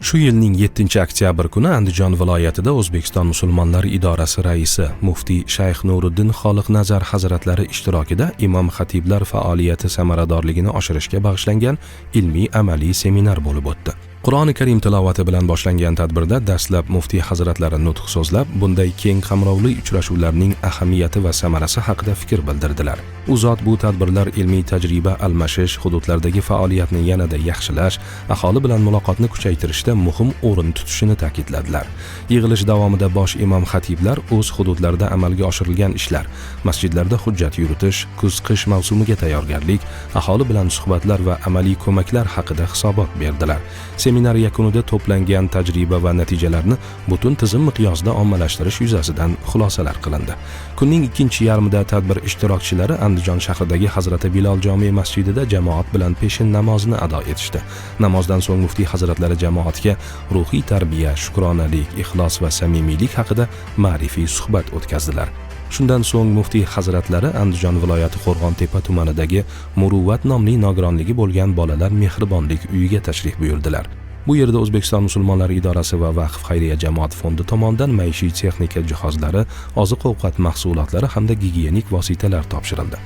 Shu yilning 7 oktyabr kuni Andijon viloyatida O'zbekiston musulmonlari idorasi raisi muftiy Shayx Nuriddin Xoliqnazar hazratlari ishtirokida imom xatiblar faoliyati samaradorligini oshirishga bag'ishlangan ilmiy amaliy seminar bo'lib o'tdi. Qur'oni Karim tilovati bilan boshlangan tadbirda dastlab muftiy hazratlari nutq so'zlab, bunday keng qamrovli uchrashuvlarning ahamiyati va samarasi haqida fikr bildirdilar. U zot bu tadbirlar ilmiy tajriba almashish, hududlardagi faoliyatni yanada yaxshilash, aholi bilan muloqotni kuchaytirishda muhim o'rin tutishini ta'kidladilar. Yig'ilish davomida bosh imom xatiblar o'z hududlarida amalga oshirilgan ishlar, masjidlarda hujjat yuritish, kuz-qish mavsumiga tayyorgarlik, aholi bilan suhbatlar va amaliy ko'maklar haqida hisobot berdilar. Seminar yakunida to'plangan tajriba va natijalarni butun tizim miqyosida ommalashtirish yuzasidan xulosalar qilindi. Kunning ikkinchi yarmida tadbir ishtirokchilari Andijon shahridagi Hazrati Bilol jome masjidida jamoat bilan peshin namozini ado etishdi. Namozdan so'ng muftiy hazratlari jamoatga ruhiy tarbiya, shukronalik, ixlos va samimiylik haqida ma'rifiy suhbat o'tkazdilar. Shundan so'ng muftiy hazratlari Andijon viloyati Qo'rg'ontepa tumanidagi Muruvvat nomli nogironligi bo'lgan bolalar mehribonlik uyiga tashrif buyurdilar. Bu yerda O'zbekiston musulmonlari idorasi va Vaqf xayriya jamoat fondi tomonidan maishiy texnika jihozlari, oziq-ovqat mahsulotlari hamda gigiyenik vositalar topshirildi.